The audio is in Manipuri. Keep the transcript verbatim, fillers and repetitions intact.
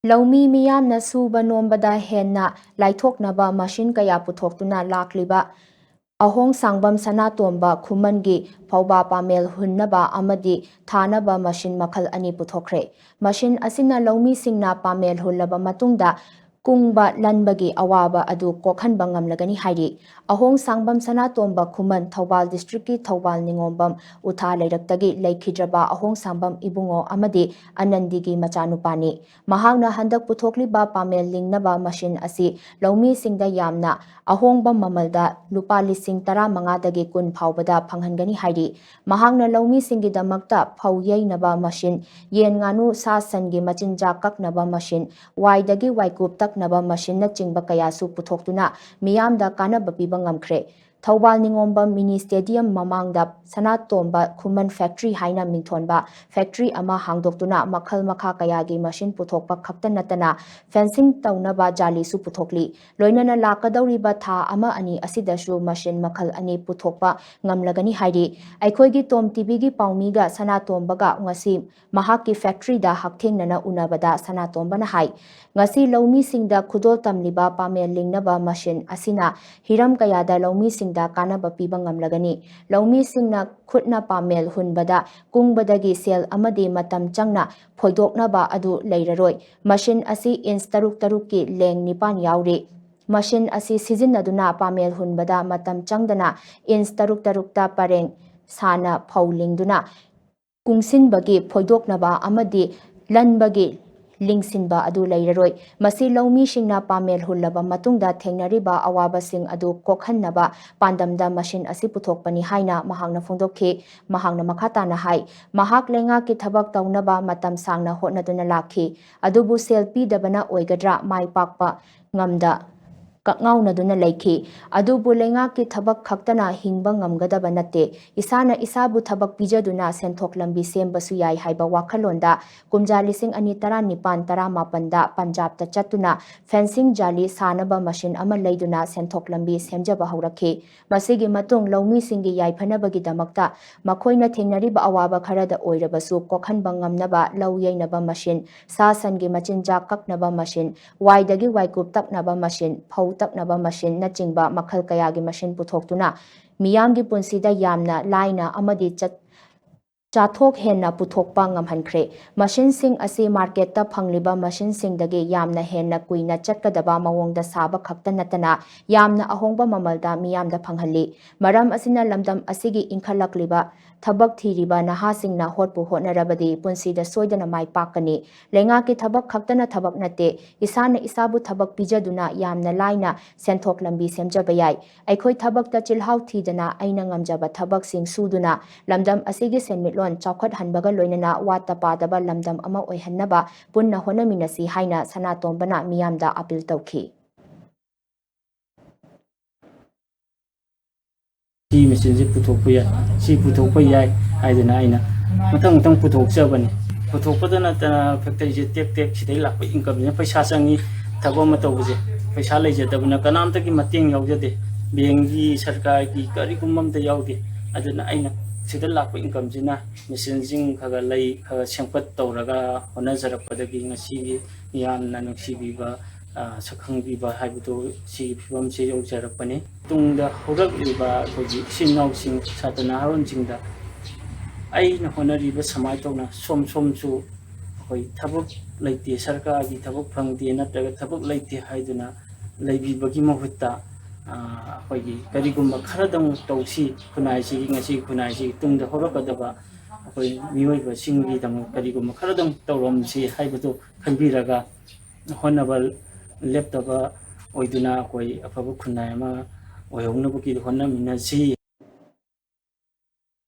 ꯂꯧꯃꯤ ꯃꯤꯌꯥꯝꯅ ꯁꯨꯕ ꯅꯣꯝꯕꯗ ꯍꯦꯟꯅ ꯂꯥꯏꯊꯣꯛꯅꯕ ꯃꯁꯤꯟ ꯀꯌꯥ ꯄꯨꯊꯣꯛꯇꯨꯅ ꯂꯥꯛꯂꯤꯕ ꯑꯍꯣꯡ ꯁꯥꯡꯕꯝ ꯁꯅꯥꯇꯣꯝꯕ ꯈꯨꯃꯟꯒꯤ ꯐꯧꯕꯥ ꯄꯥꯃꯦꯜ ꯍꯨꯟꯅꯕ ꯑꯃꯗꯤ ꯊꯥꯅꯕ ꯃꯁꯤꯟ ꯃꯈꯜ ꯑꯅꯤ ꯄꯨꯊꯣꯛꯈ꯭ꯔꯦ꯫ ꯃꯁꯤꯟ ꯑꯁꯤꯅ ꯂꯧꯃꯤꯁꯤꯡꯅ ꯄꯥꯃꯦꯜ ꯍꯨꯜꯂꯕ ꯃꯇꯨꯡꯗ ꯀꯨꯡꯕ ꯂꯟꯕꯒꯤ ꯑꯋꯥꯕ ꯑꯗꯨ ꯀꯣꯛꯍꯟꯕ ꯉꯝꯂꯒꯅꯤ ꯍꯥꯏꯔꯤ꯫ ꯑꯍꯣꯡ ꯁꯥꯡꯕꯝ ꯁꯅꯥꯇꯣꯝꯕ ꯈꯨꯃꯟ ꯊꯧꯕꯥꯜ ꯗꯤꯁꯇ꯭ꯔꯤꯛꯀꯤ ꯊꯧꯕꯥꯜ ꯅꯤꯉꯣꯝꯕꯝ ꯎꯊꯥ ꯂꯩꯔꯛꯇꯒꯤ ꯂꯩꯈꯤꯗ꯭ꯔꯕ ꯑꯍꯣꯡ ꯁꯥꯡꯕꯝ ꯏꯕꯨꯡꯉꯣ ꯑꯃꯗꯤ ꯑꯅꯟꯗꯤꯒꯤ ꯃꯆꯥꯅꯨꯄꯥꯅꯤ꯫ ꯃꯍꯥꯛꯅ ꯍꯟꯗꯛ ꯄꯨꯊꯣꯛꯂꯤꯕ ꯄꯥꯃꯦꯜ ꯂꯤꯡꯅꯕ ꯃꯁꯤꯟ ꯑꯁꯤ ꯂꯧꯃꯤꯁꯤꯡꯗ ꯌꯥꯝꯅ ꯑꯍꯣꯡꯕ ꯃꯃꯜꯗ ꯂꯨꯄꯥ ꯂꯤꯁꯤꯡ ꯇꯔꯥꯃꯉꯥꯗꯒꯤ ꯀꯨꯟ ꯐꯥꯎꯕꯗ ꯐꯪꯍꯟꯒꯅꯤ ꯍꯥꯏꯔꯤ꯫ ꯃꯍꯥꯛꯅ ꯂꯧꯃꯤꯁꯤꯡꯒꯤꯗꯃꯛꯇ ꯐꯧ ꯌꯩꯅꯕ ꯃꯁꯤꯟ, ꯌꯦꯟ ꯉꯥꯅꯨ ꯁꯥ ꯁꯟꯒꯤ ꯃꯆꯤꯟꯖꯥꯛ ꯀꯛꯅꯕ ꯃꯁꯤꯟ, ꯋꯥꯏꯗꯒꯤ ꯋꯥꯏꯀꯨꯞ ꯇꯛꯅꯕ ꯃꯁꯤꯟꯅꯆꯤꯡꯕ ꯀꯌꯥꯁꯨ ꯄꯨꯊꯣꯛꯇꯨꯅ ꯃꯤꯌꯥꯝꯗ ꯀꯥꯟꯅꯕ ꯄꯤꯕ ꯉꯝꯈ꯭ꯔꯦ꯫ ꯊꯧꯕꯥꯜ ꯅꯤꯉꯣꯝꯕꯝ ꯃꯤꯅꯤ ꯁ꯭ꯇꯦꯗꯤꯌꯝ ꯃꯃꯥꯡꯗ ꯁꯅꯥꯇꯣꯝꯕ ꯈꯨꯃꯟ ꯐꯦꯛꯇ꯭ꯔꯤ ꯍꯥꯏꯅ ꯃꯤꯡꯊꯣꯟꯕ ꯐꯦꯛꯇ꯭ꯔꯤ ꯑꯃ ꯍꯥꯡꯗꯣꯛꯇꯨꯅ ꯃꯈꯜ ꯃꯈꯥ ꯀꯌꯥꯒꯤ ꯃꯁꯤꯟ ꯄꯨꯊꯣꯛꯄ ꯈꯛꯇ ꯅꯠꯇꯅ ꯐꯦꯟꯁꯤꯡ ꯇꯧꯅꯕ ꯖꯥꯂꯤꯁꯨ ꯄꯨꯊꯣꯛꯂꯤ꯫ ꯂꯣꯏꯅꯅ ꯂꯥꯛꯀꯗꯧꯔꯤꯕ ꯊꯥ ꯑꯃ ꯑꯅꯤ ꯑꯁꯤꯗꯁꯨ ꯃꯁꯤꯟ ꯃꯈꯜ ꯑꯅꯤ ꯄꯨꯊꯣꯛꯄ ꯉꯝꯂꯒꯅꯤ ꯍꯥꯏꯔꯤ꯫ ꯑꯩꯈꯣꯏꯒꯤ ꯇꯣꯝ ꯇꯤꯚꯤꯒꯤ ꯄꯥꯎꯃꯤꯒ ꯁꯅꯥꯇꯣꯝꯕꯒ ꯉꯁꯤ ꯃꯍꯥꯛꯀꯤ ꯐꯦꯛꯇ꯭ꯔꯤꯗ ꯍꯛꯊꯦꯡꯅꯅ ꯎꯅꯕꯗ ꯁꯅꯥꯇꯣꯝꯕꯅ ꯍꯥꯏ, ꯉꯁꯤ ꯂꯧꯃꯤꯁꯤꯡꯗ ꯈꯨꯗꯣꯜ ꯇꯝꯂꯤꯕ ꯄꯥꯃꯦꯜ ꯂꯤꯡꯅꯕ ꯃꯁꯤꯟ ꯑꯁꯤꯅ ꯍꯤꯔꯝ ꯀꯌꯥꯗ ꯂꯧꯃꯤꯁꯤꯡꯗ ꯀꯥꯟꯅꯕ ꯄꯤꯕ ꯉꯝꯂꯒꯅꯤ꯫ ꯂꯧꯃꯤꯁꯤꯡꯅ ꯈꯨꯠꯅ ꯄꯥꯃꯦꯜ ꯍꯨꯟꯕꯗ ꯀꯨꯡꯕꯗꯒꯤ ꯁꯦꯜ ꯑꯃꯗꯤ ꯃꯇꯝ ꯆꯪꯅ ꯐꯣꯏꯗꯣꯛꯅꯕ ꯑꯗꯨ ꯂꯩꯔꯔꯣꯏ꯫ ꯃꯁꯤꯟ ꯑꯁꯤ ꯏꯟꯆ ꯇꯔꯨꯛ ꯇꯔꯨꯛꯀꯤ ꯂꯦꯡ ꯅꯤꯄꯥꯟ ꯌꯥꯎꯔꯤ꯫ ꯃꯁꯤꯟ ꯑꯁꯤ ꯁꯤꯖꯤꯟꯅꯗꯨꯅ ꯄꯥꯃꯦꯜ ꯍꯨꯟꯕꯗ ꯃꯇꯝ ꯆꯪꯗꯅ ꯏꯟꯆ ꯇꯔꯨꯛ ꯇꯔꯨꯛꯇ ꯄꯔꯦꯡ ꯁꯥꯅ ꯐꯧ ꯂꯤꯡꯗꯨꯅ ꯀꯨꯡꯁꯤꯟꯕꯒꯤ ꯐꯣꯏꯗꯣꯛꯅꯕ ꯑꯃꯗꯤ ꯂꯟꯕꯒꯤ ꯂꯤꯡꯁꯤꯟꯕ ꯑꯗꯨ ꯂꯩꯔꯔꯣꯏ꯫ ꯃꯁꯤ ꯂꯧꯃꯤꯁꯤꯡꯅ ꯄꯥꯃꯦꯜ ꯍꯨꯜꯂꯕ ꯃꯇꯨꯡꯗ ꯊꯦꯡꯅꯔꯤꯕ ꯑꯋꯥꯕꯁꯤꯡ ꯑꯗꯨ ꯀꯣꯛꯍꯟꯅꯕ ꯄꯥꯟꯗꯝꯗ ꯃꯁꯤꯟ ꯑꯁꯤ ꯄꯨꯊꯣꯛꯄꯅꯤ ꯍꯥꯏꯅ ꯃꯍꯥꯛꯅ ꯐꯣꯡꯗꯣꯛꯈꯤ꯫ ꯃꯍꯥꯛꯅ ꯃꯈꯥ ꯇꯥꯅ ꯍꯥꯏ, ꯃꯍꯥꯛ ꯂꯩꯉꯥꯛꯀꯤ ꯊꯕꯛ ꯇꯧꯅꯕ ꯃꯇꯝ ꯁꯥꯡꯅ ꯍꯣꯠꯅꯗꯨꯅ ꯂꯥꯛꯈꯤ, ꯑꯗꯨꯕꯨ ꯁꯦꯜ ꯄꯤꯗꯕꯅ ꯑꯣꯏꯒꯗ꯭ꯔꯥ ꯃꯥꯏ ꯄꯥꯛꯄ ꯉꯝꯗ ꯉꯥꯎꯅꯗꯨꯅ ꯂꯩꯈꯤ꯫ ꯑꯗꯨꯕꯨ ꯂꯩꯉꯥꯛꯀꯤ ꯊꯕꯛ ꯈꯛꯇꯅ ꯍꯤꯡꯕ ꯉꯝꯒꯗꯕ ꯅꯠꯇꯦ꯫ ꯏꯁꯥꯅ ꯏꯁꯥꯕꯨ ꯊꯕꯛ ꯄꯤꯖꯗꯨꯅ ꯁꯦꯟꯊꯣꯛ ꯂꯝꯕꯤ ꯁꯦꯝꯕꯁꯨ ꯌꯥꯏ ꯍꯥꯏꯕ ꯋꯥꯈꯜꯂꯣꯟꯗ ꯀꯨꯝꯖꯥ ꯂꯤꯁꯤꯡ ꯑꯅꯤ ꯇꯔꯥꯅꯤꯄꯥꯟ ꯇꯔꯥꯃꯥꯄꯟꯗ ꯄꯟꯖꯥꯕꯇ ꯆꯠꯇꯨꯅ ꯐꯦꯟꯁꯤꯡ ꯖꯥꯂꯤ ꯁꯥꯅꯕ ꯃꯁꯤꯟ ꯑꯃ ꯂꯩꯗꯨꯅ ꯁꯦꯟꯊꯣꯛ ꯂꯝꯕꯤ ꯁꯦꯝꯖꯕ ꯍꯧꯔꯛꯈꯤ꯫ ꯃꯁꯤꯒꯤ ꯃꯇꯨꯡ ꯂꯧꯃꯤꯁꯤꯡꯒꯤ ꯌꯥꯏꯐꯅꯕꯒꯤꯗꯃꯛꯇ ꯃꯈꯣꯏꯅ ꯊꯦꯡꯅꯔꯤꯕ ꯑꯋꯥꯕ ꯈꯔꯗ ꯑꯣꯏꯔꯕꯁꯨ ꯀꯣꯛꯍꯟꯕ ꯉꯝꯅꯕ ꯂꯧ ꯌꯩꯅꯕ ꯃꯁꯤꯟ, ꯁꯥ ꯁꯟꯒꯤ ꯃꯆꯤꯟꯖꯥꯛ ꯀꯛꯅꯕ ꯃꯁꯤꯟ, ꯋꯥꯏꯗꯒꯤ ꯋꯥꯏꯀꯨꯞ ꯇꯛꯅꯕ ꯃꯁꯤꯟ, ꯐꯧ ꯇꯛꯅꯕ ꯃꯁꯤꯟꯅꯆꯤꯡꯕ ꯃꯈꯜ ꯀꯌꯥꯒꯤ ꯃꯁꯤꯟ ꯄꯨꯊꯣꯛꯇꯨꯅ ꯃꯤꯌꯥꯝꯒꯤ ꯄꯨꯟꯁꯤꯗ ꯌꯥꯝꯅ ꯂꯥꯏꯅ ꯑꯃꯗꯤ ꯆꯠ-, ꯆꯥꯊꯣꯛ ꯍꯦꯟꯅ ꯄꯨꯊꯣꯛꯄ ꯉꯝꯍꯟꯈ꯭ꯔꯦ꯫ ꯃꯁꯤꯟꯁꯤꯡ ꯑꯁꯤ ꯃꯥꯔꯀꯦꯠꯇ ꯐꯪꯂꯤꯕ ꯃꯁꯤꯟꯁꯤꯡꯗꯒꯤ ꯌꯥꯝꯅ ꯍꯦꯟꯅ ꯀꯨꯏꯅ ꯆꯠꯀꯗꯕ ꯃꯑꯣꯡꯗ ꯁꯥꯕ ꯈꯛꯇ ꯅꯠꯇꯅ ꯌꯥꯝꯅ ꯑꯍꯣꯡꯕ ꯃꯃꯜꯗ ꯃꯤꯌꯥꯝꯗ ꯐꯪꯍꯜꯂꯤ꯫ ꯃꯔꯝ ꯑꯁꯤꯅ ꯂꯝꯗꯝ ꯑꯁꯤꯒꯤ ꯏꯟꯈꯠꯂꯛꯂꯤꯕ ꯊꯕꯛ ꯊꯤꯔꯤꯕ ꯅꯍꯥꯁꯤꯡꯅ ꯍꯣꯠꯄꯨ ꯍꯣꯠꯅꯔꯕꯗꯤ ꯄꯨꯟꯁꯤꯗ ꯁꯣꯏꯗꯅ ꯃꯥꯏ ꯄꯥꯛꯀꯅꯤ꯫ ꯂꯩꯉꯥꯛꯀꯤ ꯊꯕꯛ ꯈꯛꯇꯅ ꯊꯕꯛ ꯅꯠꯇꯦ꯫ ꯏꯁꯥꯅ ꯏꯁꯥꯕꯨ ꯊꯕꯛ ꯄꯤꯖꯗꯨꯅ ꯌꯥꯝꯅ ꯂꯥꯏꯅ ꯁꯦꯟꯊꯣꯛ ꯂꯝꯕꯤ ꯁꯦꯝꯖꯕ ꯌꯥꯏ꯫ ꯑꯩꯈꯣꯏ ꯊꯕꯛꯇ ꯆꯤꯜꯍꯥꯎ ꯊꯤꯗꯅ ꯑꯩꯅ ꯉꯝꯖꯕ ꯊꯕꯛꯁꯤꯡ ꯁꯨꯗꯨꯅ ꯂꯝꯗꯝ ꯑꯁꯤꯒꯤ ꯁꯦꯟꯃꯤꯠꯂꯣꯟ ꯆꯥꯎꯈꯠꯍꯟꯕꯒ ꯂꯣꯏꯅꯅ ꯋꯥꯠꯇ ꯄꯥꯗꯕ ꯂꯝꯗꯝ ꯑꯃ ꯑꯣꯏꯍꯟꯅꯕ ꯄꯨꯟꯅ ꯍꯣꯠꯅꯃꯤꯟꯅꯁꯤ ꯍꯥꯏꯅ ꯁꯅꯥꯇꯣꯝꯕꯅ ꯃꯤꯌꯥꯝꯗ ꯑꯄꯤꯜ ꯇꯧꯈꯤ꯫ ꯁꯤ ꯃꯦꯆꯤꯟꯁꯤ ꯄꯨꯊꯣꯛꯄ ꯌꯥꯏ, ꯁꯤ ꯄꯨꯊꯣꯛꯄ ꯌꯥꯏ ꯍꯥꯏꯗꯅ ꯑꯩꯅ ꯃꯊꯪ ꯃꯊꯪ ꯄꯨꯊꯣꯛꯆꯕꯅꯤ꯫ ꯄꯨꯊꯣꯛꯄꯗ ꯅꯠꯇꯅ ꯐꯦꯛꯇꯔꯤꯁꯦ ꯇꯦꯛ ꯇꯦꯛ ꯁꯤꯗꯩ ꯂꯥꯛꯄ ꯏꯟꯀꯝꯁꯤꯅ ꯄꯩꯁꯥ ꯆꯪꯉꯤ꯫ ꯊꯕꯛ ꯑꯃ ꯇꯧꯕꯁꯦ ꯄꯩꯁꯥ ꯂꯩꯖꯗꯕꯅ ꯀꯅꯥꯝꯇꯒꯤ ꯃꯇꯦꯡ ꯌꯥꯎꯖꯗꯦ꯫ ꯕꯦꯡꯒꯤ, ꯁꯔꯀꯥꯔꯒꯤ ꯀꯔꯤꯒꯨꯝꯕ ꯑꯝꯇ ꯌꯥꯎꯗꯦ꯫ ꯑꯗꯨꯅ ꯑꯩꯅ ꯁꯤꯗ ꯂꯥꯛꯄ ꯏꯟꯀꯝꯁꯤꯅ ꯃꯦꯆꯤꯟꯁꯤꯡ ꯈꯔ ꯈꯔ ꯂꯩ, ꯈꯔ ꯈꯔ ꯁꯦꯝꯒꯠ ꯇꯧꯔꯒ ꯍꯣꯠꯅꯖꯔꯛꯄꯗꯒꯤ ꯉꯁꯤꯒꯤ ꯃꯤꯌꯥꯝꯅ ꯅꯨꯡꯁꯤꯕꯤꯕ, ꯑ, ꯁꯛꯈꯪꯕꯤꯕ ꯍꯥꯏꯕꯗꯨ ꯁꯤꯒꯤ ꯐꯤꯕꯝꯁꯤ ꯌꯧꯖꯔꯛꯄꯅꯤ꯫ ꯇꯨꯡꯗ ꯍꯧꯔꯛꯂꯤꯕ ꯑꯩꯈꯣꯏꯒꯤ ꯏꯆꯤꯟ ꯏꯅꯥꯎꯁꯤꯡ, ꯁꯥꯇ꯭ꯔ ꯅꯍꯥꯔꯣꯟꯁꯤꯡꯗ ꯑꯩꯅ ꯍꯣꯠꯅꯔꯤꯕ ꯁꯨꯃꯥꯏꯅ ꯇꯧꯅ ꯁꯣꯝ ꯁꯣꯝꯁꯨ ꯑꯩꯈꯣꯏ ꯊꯕꯛ ꯂꯩꯇꯦ, ꯁꯔꯀꯥꯔꯒꯤ ꯊꯕꯛ ꯐꯪꯗꯦ ꯅꯠꯇ꯭ꯔꯒ ꯊꯕꯛ ꯂꯩꯇꯦ ꯍꯥꯏꯗꯨꯅ ꯂꯩꯕꯤꯕꯒꯤ ꯃꯍꯨꯠꯇ, ꯑ, ꯑꯩꯈꯣꯏꯒꯤ ꯀꯔꯤꯒꯨꯝꯕ ꯈꯔꯗꯪ ꯇꯧꯁꯤ, ꯈꯨꯟꯅꯥꯏꯁꯤꯒꯤ, ꯉꯁꯤ ꯈꯨꯟꯅꯥꯏꯁꯤꯒꯤ ꯇꯨꯡꯗ ꯍꯧꯔꯛꯀꯗꯕ ꯑꯩꯈꯣꯏ ꯃꯤꯑꯣꯏꯕꯁꯤꯡꯒꯤꯗꯃꯛ ꯀꯔꯤꯒꯨꯝꯕ ꯈꯔꯗꯪ ꯇꯧꯔꯝꯁꯤ ꯍꯥꯏꯕꯗꯨ ꯈꯟꯕꯤꯔꯒ ꯍꯣꯠꯅꯕ ꯂꯦꯞꯇꯕ ꯑꯣꯏꯗꯨꯅ ꯑꯩꯈꯣꯏ ꯑꯐꯕ ꯈꯨꯟꯅꯥꯏ ꯑꯃ ꯑꯣꯏꯍꯧꯅꯕꯒꯤ ꯍꯣꯠꯅꯃꯤꯟꯅꯁꯤ꯫